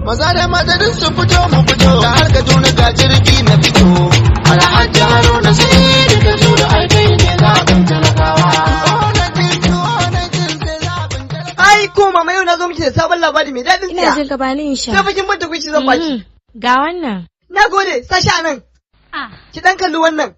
Maza da mata duk su fito mu fito, da har Kaduna ga jirgi na fito. Alhaji Haruna sai da Kajuru ai kai ne zaɓin talakawa. Ai ko mama, yau na zo miki da sabon labari mai daɗin Ina tsiya. jin ka, bani in sha. Sai fakin ban kuci zan baki. Ga wannan. Na gode, sashi a nan. Ki dan kalli wannan.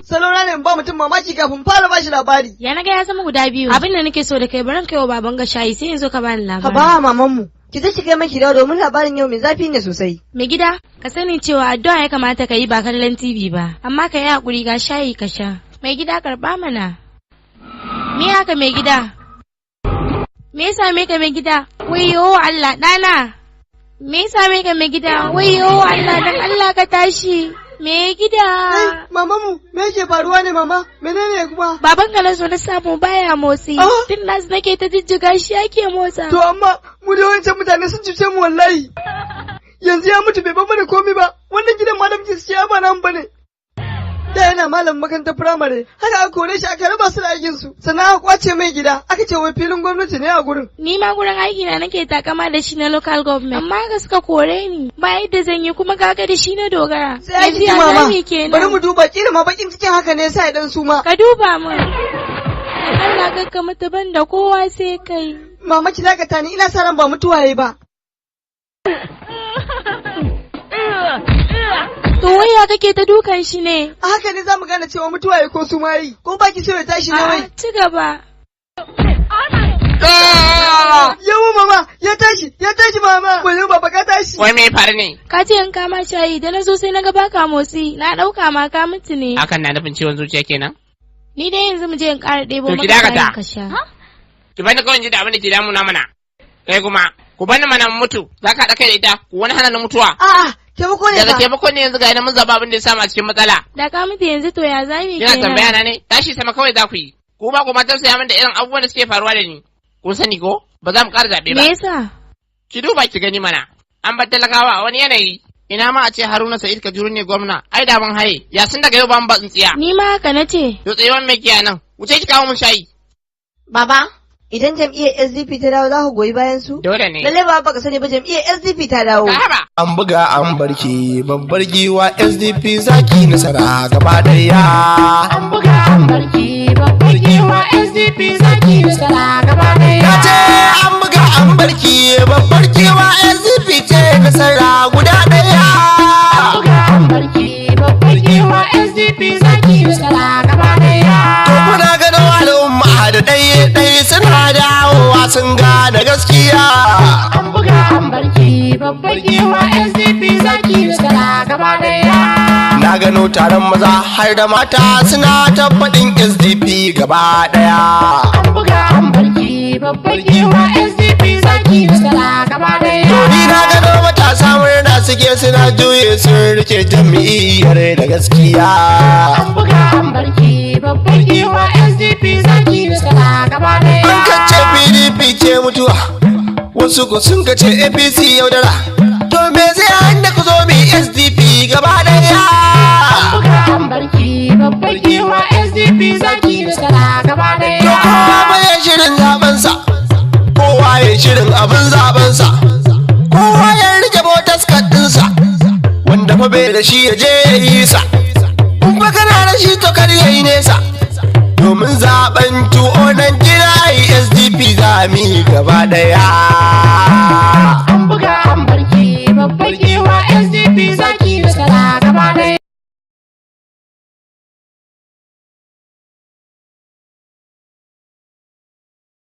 Salo na ne in ba mutum mamaki kafin fara bashi labari. Ya naga ya zama guda biyu. Abin da nake so da kai, baran kai wa baban ga shayi, sai yanzu ka bani labari. Haba mamanmu. Ki je ki kai maki dawo, domin labarin yau mai zafi ne sosai. Mai gida, ka sani cewa addu'a ya kamata ka yi, ba kallon TV ba. Amma ka yi hakuri, ga shayi ka sha. Mai gida, karɓa mana. Me haka, mai gida? Me ya same ka, mai gida? Wayyo Allah ɗana. Me ya same ka, mai gida? Wayyo Allah, dan Allah ka tashi. Mai gida. Ai, mamanmu, me yake faruwa ne, mama? Menene kuma? Baban ka na zo na samu baya motsi. Ah! Tun nasu nake ta jijjiga shi yake motsa. To amma mu da wancan mutane sun cuce mu wallahi. Yanzu ya mutu bai bar mana komai ba. Wannan gidan ma da muke siya ba nan bane. Da yana malam makarantar firamare, haka aka kore shi, aka raba su da aikin su. Sannan aka kwace mai gida, aka ce wai filin gwamnati ne a gurin. Ni ma gurin aiki na nake takama da shi na local government. Amma haka suka kore ni. Ba yadda zan yi kuma, kaga da shi na dogara. Sai aiki Yanzu ya mama. zamu kenan? Bari mu duba, kila ma bakin cikin haka ne yasa ya dan suma. Ka duba mun. Allah kakka mutu, ban da kowa sai kai. Mama, ki dakata ni, ina sa ran ba mutuwa yayi ba. To waya kake ta dukan shi ne? A haka ne za mu gane cewa mutuwa yayi ko suma yayi. Ko baki so ya tashi ne wai? A'a, ci gaba. Yawa mama, ya tashi, ya tashi mama. Wayo baba, ka tashi. Wai me ya faru ne? Ka ce in kama shayi, da na zo sai na ga baka motsi. Na ɗauka ma ka mutu ne. Hakan na nufin ciwon zuciya kenan? Ni dai yanzu mu je in ƙara ɗebo To ki maka dakata. shayin ka sha. Ki bani kawai in ji da abin da ke damuna mana. Kai kuma, ku bani mana mu mutu. Za ka haɗa kai da ita, ku wani hana ni mutuwa. A'a, taimako ne Daga fa. taimako ne yanzu ga ina mun zaba abin da ya samu a cikin matsala. Da ka mutu yanzu, to ya zami Kina kenan? tambaya na ne? Tashi sama kawai za ku yi. Ku ba ku ma tausaya min da irin abubuwan da suke faruwa da ni. Kun sani ko? Ba za mu ƙara zaɓe Me ba. yasa? Ki duba ki gani mana. An bar talakawa a wani yanayi. Ina ma a ce Haruna Sa'id Kajuru ne gwamna. Ai da mun haye. Ya sun daga yau ba mu ba tsintsiya. Ni ma haka na ce. To tsayuwan me kiya nan? Wuce ki kawo mun shayi. Baba, idan jam'iyyar SDP ta dawo, za ku goyi bayan su? Dole ne. Lalle baba, baka sani ba, jam'iyyar SDP ta dawo. Ka haba. An buga an barke, babbar giwa SDP zaki nasara gaba daya. An buga an barki, babbar giwa SDP zaki nasara gaba daya. Na ce an buga an barke, babbar giwa SDP ce nasara guda daya. An buga an barki, babbar giwa SDP zaki nasara gaba daya. To kuna gano al'umma da ɗaya ɗaya suna dawowa, sun gane gaskiya. An buga an barki, babbar giwa SDP zaki nasara gaba daya. Na gano taron maza har da mata suna ta faɗin SDP gaba ɗaya. An buga an barki, babbar giwa SDP zaki nasara gaba daya. To ni na gano matasa murna suke, suna juye, sun rike jam'iyyar da gaskiya. An buga an barki, babbar giwa SDP zaki nasara gaba daya. An kace PDP ce mutuwa, wasu ku sun kace APC yaudara. To me zai hana ku zo mu yi SDP gaba ɗaya? An buga an barki, babbar giwa SDP zaki nasara gaba daya. To kowa ba ya shirin zabensa, kowa ya shirin abin zabensa, kowa ya rike voters card ɗinsa, wanda fa bai da shi ya je ya yi sa. In fa kana da shi, to kar ya yi nesa. Domin zaben tu'onan gida SDP za mu yi gaba ɗaya.